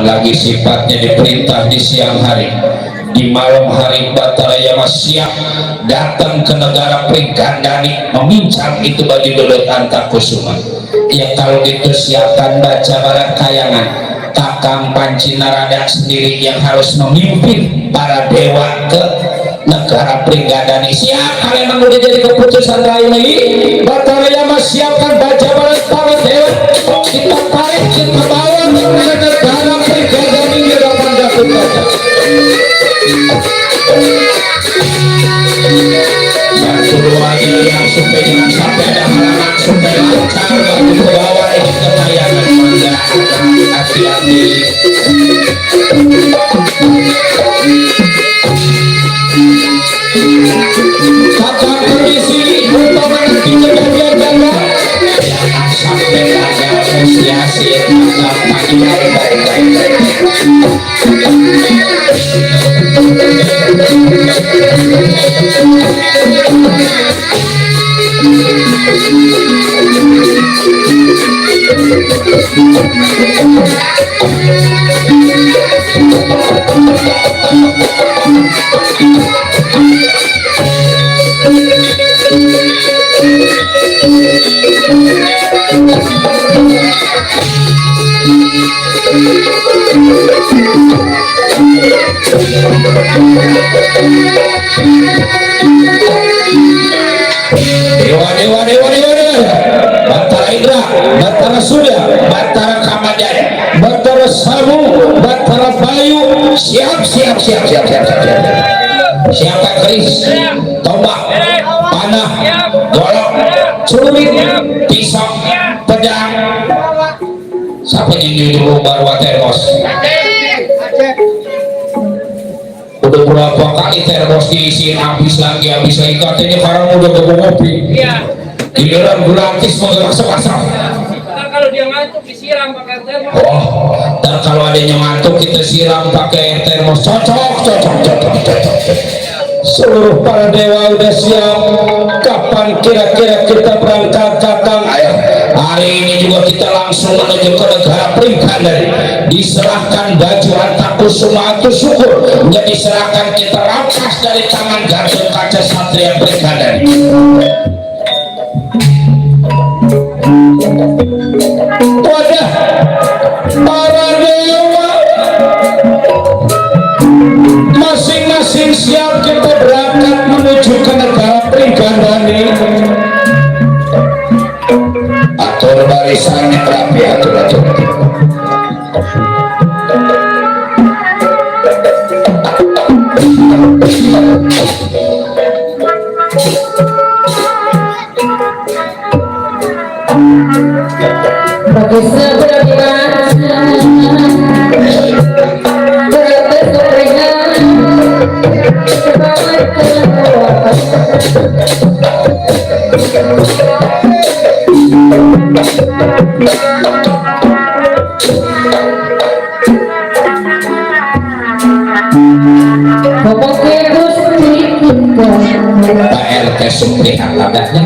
lagi sifatnya diperintah di siang hari, di malam hari Bataraya siap datang ke negara Pringgandani meminjam itu baju dodot Antakusuma. Ya kalau gitu siapkan baca barat kayangan. Kakang Panci Narada sendiri yang harus memimpin para dewa ke negara Pringgandani. Siap kalian udah jadi keputusan lain lagi. Bataraya siapkan baca barat para dewa, kita tarik kita bawa ke negara Pringgandani di depan Datuk Gajah. Dan semuanya yang supaya jangan sampai ada halangan, supaya lancar waktu ke bawah ini ke tayangan mangga. Hati-hati. Kakak permisi untuk menanti kejadian ganda. Jangan sampai gagal negosiasi kakak pagi baik-baik. Dewa Batara Indra, Batara Surya, Batara Kamajaya, Batara Samu, Batara Bayu, siap siapa keris, tombak, panah, golok, celurit, pisau, pedang. Siapa yang dulu baru termos? Udah berapa kali termos diisiin habis lagi katanya karena udah ke kopi. Giliran gratis mau masak. Kalau dia ngantuk disiram pakai termos. Dan kalau adanya ngantuk kita siram pakai termos. Cocok. Seluruh para dewa udah siap. Kapan kira-kira kita berangkat Kakang? Ayo. Hari ini juga kita langsung menuju ke negara Pringgandani. Diserahkan baju Antakusuma itu syukur. Diserahkan kita rampas dari tangan Gatot Kaca Satria Pringgandani. Wadah para dewa masing-masing siap kita berangkat menuju ke negara Pringgandani. Atur barisannya rapi, atur. PLT Supri adanya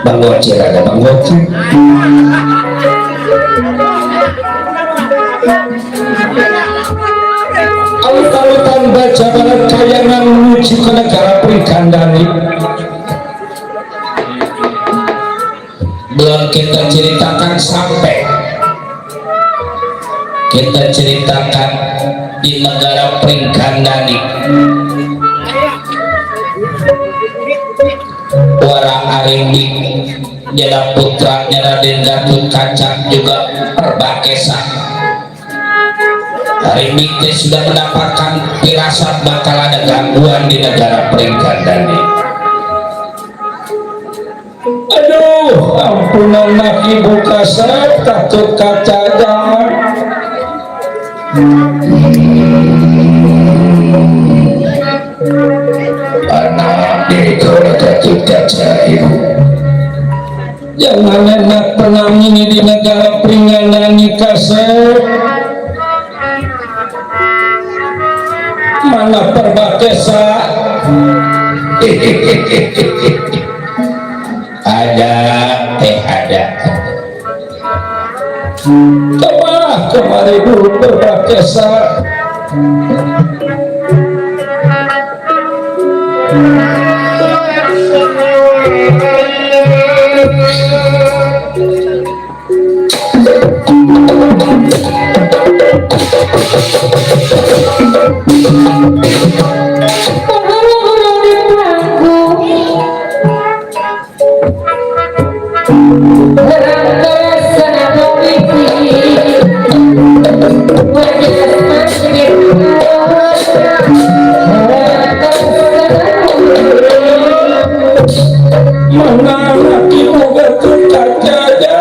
Bang Gocil ada Bang Gocil. Autan baca barat menuju ke negara Prikandani. Belum kita ceritakan sampai kita ceritakan di negara Prikandani. Wara Arimbi jala putranya Raden Gatot Kaca juga Perbakesa. Arimbi sudah mendapatkan firasat bakal ada gangguan di negara Prikandani. Aduh, ampunan nak ibu kasar Gatot Kaca jangan. Anak itu Gatot Kaca ibu. Jangan enak penang ini di negara Prikandani kasar. Mana Perbakesa? Ada. Kemari dulu Perbakesa. Mana lagi moga terkaca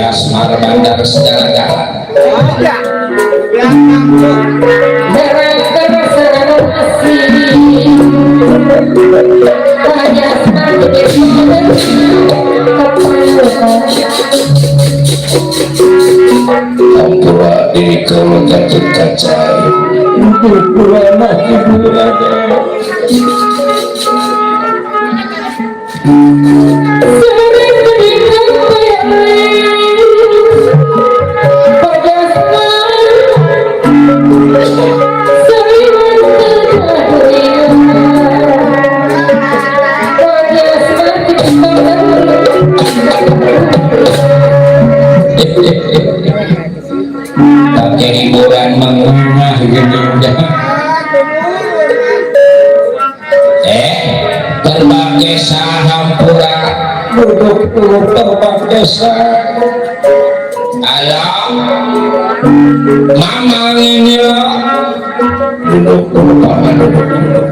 Asmar Bandar segala-gala. Ampura diri kalau Gatot Kaca. Ampura anak ibu ada. Pakai hiburan mengumah gitu udah. Perbakesa hampura duduk dulu Perbakesa. Alam mamang ini duduk dulu paman duduk dulu.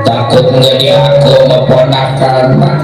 Takut menjadi aku meponakan mah.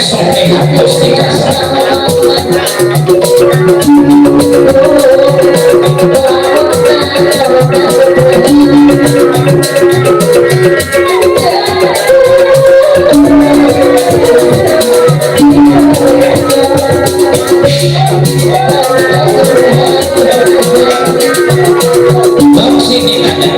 sampai hapus di kasar. Bang sini ada.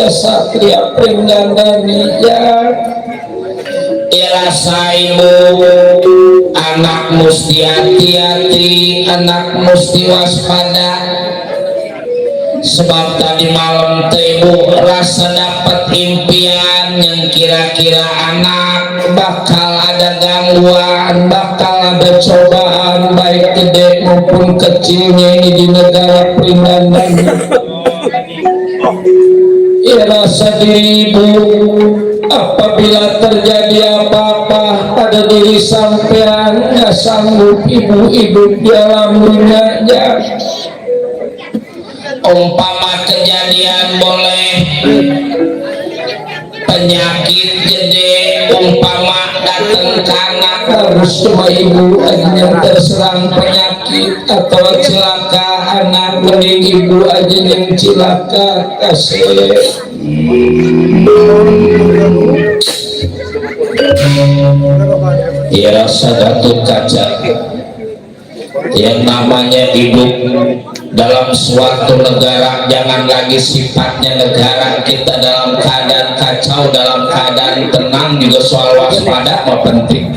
Satria Pringgandania irasaimu anak musti hati-hati, anak musti waspada, sebab tadi malam tebu rasa dapat impian yang kira-kira anak bakal ada gangguan, bakal ada cobaan baik gede maupun kecilnya ini di negara Pringgandania. Ya rasa diri ibu apabila terjadi apa-apa pada diri sampean, nggak sanggup ibu hidup di alam dunianya. Umpama kejadian boleh penyakit gede, umpama datang ke anak harus cuma ibu aja yang terserang penyakit atau celaka, anak mending ibu aja yang celaka. Kasih ya rasa Datuk Kaca, yang namanya hidup dalam suatu negara jangan lagi sifatnya negara kita dalam keadaan kacau, dalam keadaan tenang juga soal waspada mah penting.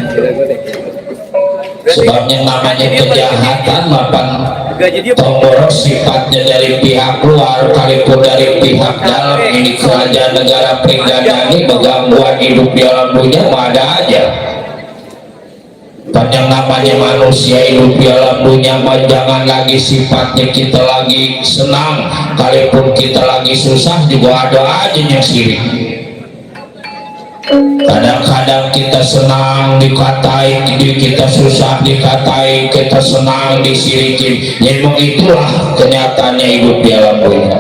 sebabnya namanya kejahatan mapan tombol sifatnya dari pihak luar kalipun dari pihak dalam. Ini kerajaan negara Pringgandani menggangguan hidup di alam dunia ada aja. Yang namanya manusia hidup di alam dunia jangan lagi sifatnya kita lagi senang, kalipun kita lagi susah juga ada aja yang sirik. Kadang-kadang kita senang dikatai, kita susah dikatai, kita senang disirikin. Memang itulah kenyataannya hidup di alam dunia.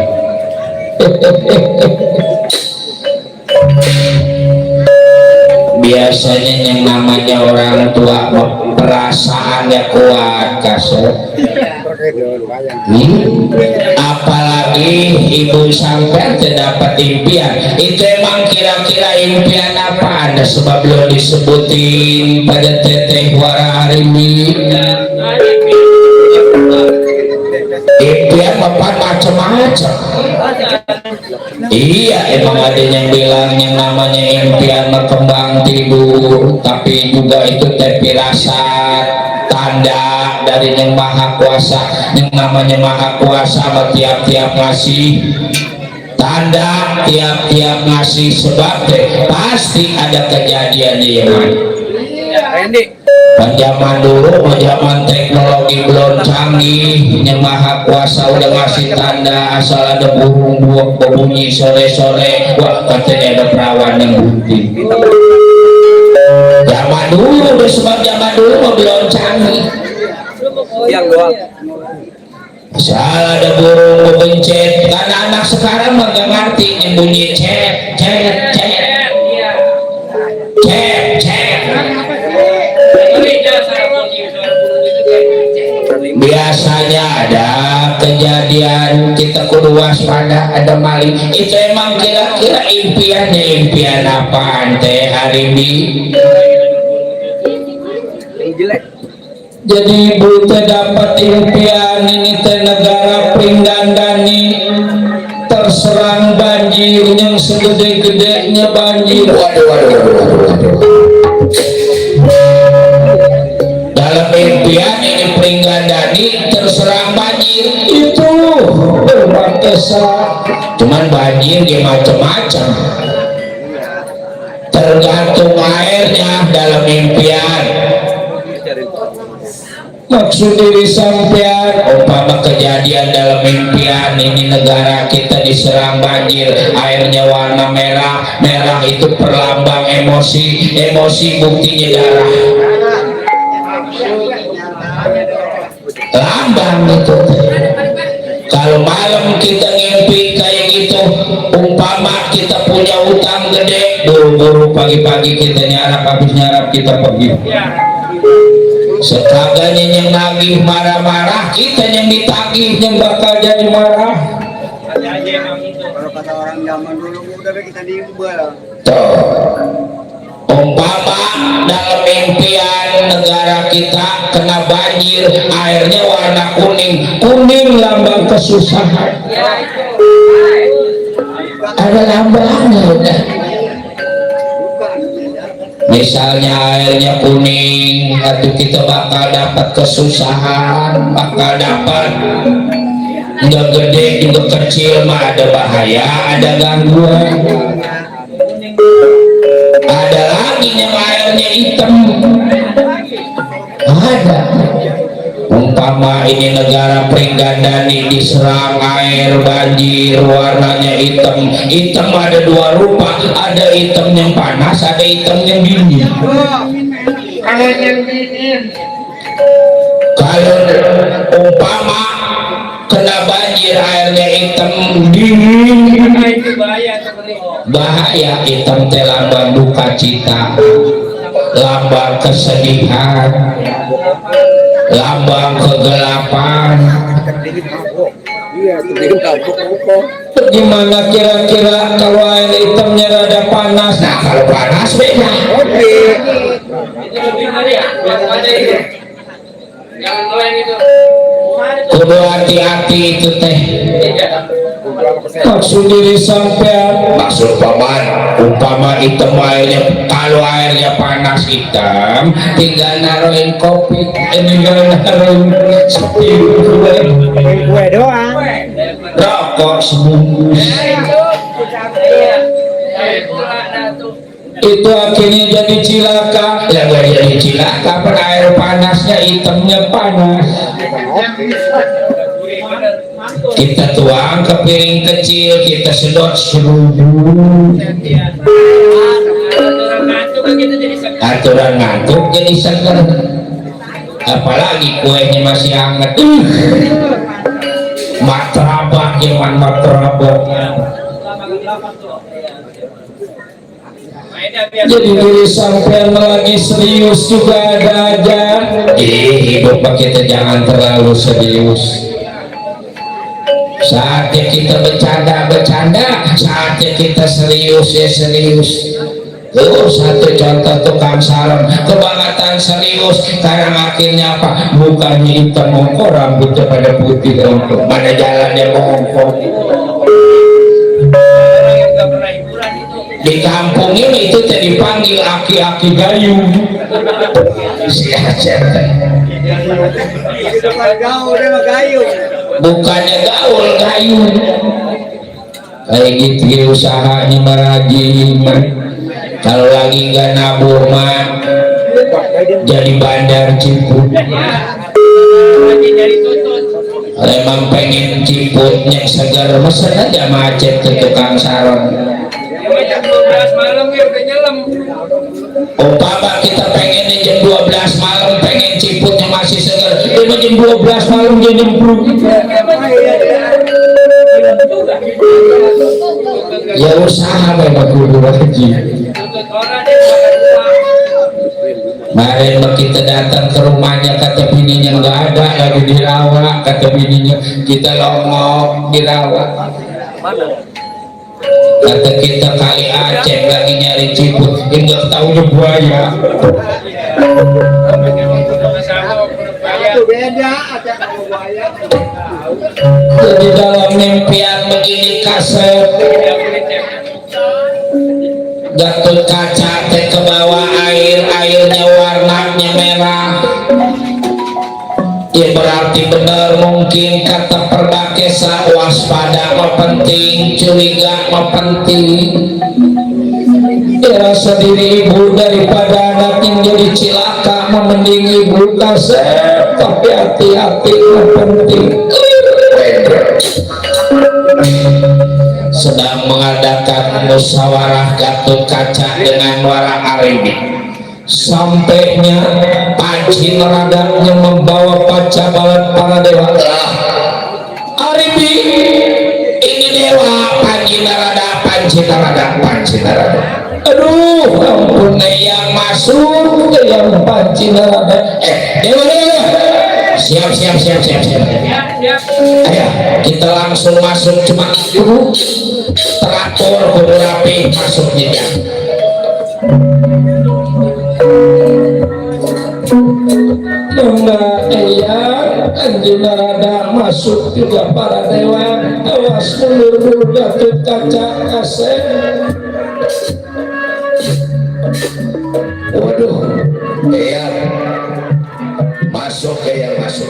Biasanya yang namanya orang tua perasaannya kuat kasar. Apalagi ibu sampai terdapat impian, itu emang kira-kira impian apa Anda sebab belum disebutin pada teteh wara hari ini. Impian apa macam-macam. Iya, emang ada yang bilang yang namanya impian berkembang tidur, tapi juga itu firasat tanda dari yang maha kuasa. Yang namanya maha kuasa tiap-tiap ngasih tanda, tiap-tiap ngasih sebab pasti ada kejadian di mana. Zaman dulu, zaman teknologi belum canggih, yang maha kuasa udah ngasih tanda asal ada burung buak berbunyi sore-sore, wah katanya ada perawan yang bunting. Zaman dulu, sebab zaman dulu belum canggih. Yang doang. Asal ada burung berbencet, karena anak sekarang mah gak ngerti yang bunyi cet, cet, cet, cet, cet. Biasanya ada kejadian kita kudu waspada, ada maling. Itu emang kira-kira impiannya impian apaan teh hari ini? Jadi ibu teh dapat impian ini teh negara Pringgandani terserang banjir yang segede-gedenya banjir. Waduh. Dalam impian ini Pringgandani terserang banjir itu berbatesan, cuman banjir dia macam-macam, tergantung airnya dalam impian. Maksud diri sampean umpama kejadian dalam impian ini negara kita diserang banjir, airnya warna merah, merah itu perlambang emosi, emosi buktinya darah, lambang itu. Kalau malam kita ngimpi kayak gitu, umpama kita punya utang gede, buru-buru pagi-pagi kita nyarap, habis nyarap kita pergi. Sekaganya yang nagih marah-marah, kita yang ditagih yang bakal jadi marah. Kalau kata orang zaman dulu udah kita diubah. Umpama dalam impian negara kita kena banjir, airnya warna kuning, kuning lambang kesusahan. Ada lambangnya udah. Misalnya airnya kuning, atau kita bakal dapat kesusahan, bakal dapat nggak gede juga kecil mah ada bahaya, ada gangguan. Ada lagi yang airnya hitam, ada. Umpama ini negara Pringgandani diserang air banjir warnanya hitam, hitam ada dua rupa, ada hitam yang panas, ada hitam yang dingin. Kalau yang dingin, Kalau umpama kena banjir airnya hitam dingin, itu bahaya seperti bahaya. Hitam teh lambang duka cita, lambang kesedihan, lambang kegelapan. Gimana kira-kira kalau air hitamnya rada panas? Nah kalau panas beda. itu lebih ngeri ya. Ada itu. Yang lain itu. Kudu hati-hati itu teh. maksud diri sampean maksud paman umpama itu airnya kalau airnya panas hitam tinggal naruhin kopi tinggal naruhin sepi Kue doang. rokok sebungkus itu akhirnya jadi cilaka ya gak jadi cilaka per air panasnya hitamnya panas kita tuang ke piring kecil kita sedot seruduk aturan ngantuk jadi seger apalagi kuenya masih hangat matrabak yang matrabak jadi diri sampean lagi serius juga ada aja hidup kita jangan terlalu serius saatnya kita bercanda saatnya kita serius ya serius satu contoh tukang salon kebangetan serius karena akhirnya apa mukanya hitam mongko rambutnya pada putih mongko mana jalannya mongko di kampung ini itu jadi panggil aki-aki gayung bukannya gaul gayung kayak gitu usahanya merajin kalau lagi nggak nabur mah jadi bandar Ciput kalau emang pengen Ciputnya segar mesen aja macet ke tukang salon umpama kita pengen jam 12 malam pengen Ciputnya masih segar cuma jam 12 malam dia nyemplung ya usaha memang kudu wajib kemarin kita datang ke rumahnya kata bininya nggak ada lagi dirawat kata bininya kita longok dirawat kata kita kali Aceh lagi nyari Ciput nggak tahunya buaya jadi dalam mimpian begini kaset Gatot Kaca teh ke bawah airnya warnanya merah ya berarti benar mungkin kata Perdakesa waspada mah penting curiga mah penting ya rasa diri ibu daripada anak yang jadi cilaka mah mending ibu kasep tapi hati-hati mah penting sedang mengadakan musyawarah Gatot Kaca dengan Wara Aribi sampainya Panji Neradanya membawa pacabalan para dewa Aribi ini dewa Panji Nerada aduh ampun yang masuk yang Panji Nerada dewa siap ayo kita langsung masuk cuma dulu teratur kudu rapi masuknya Nona Eyang Panji Nerada masuk juga para dewa awas seluruh Gatot Kaca kasih waduh Eyang masuk Eyang masuk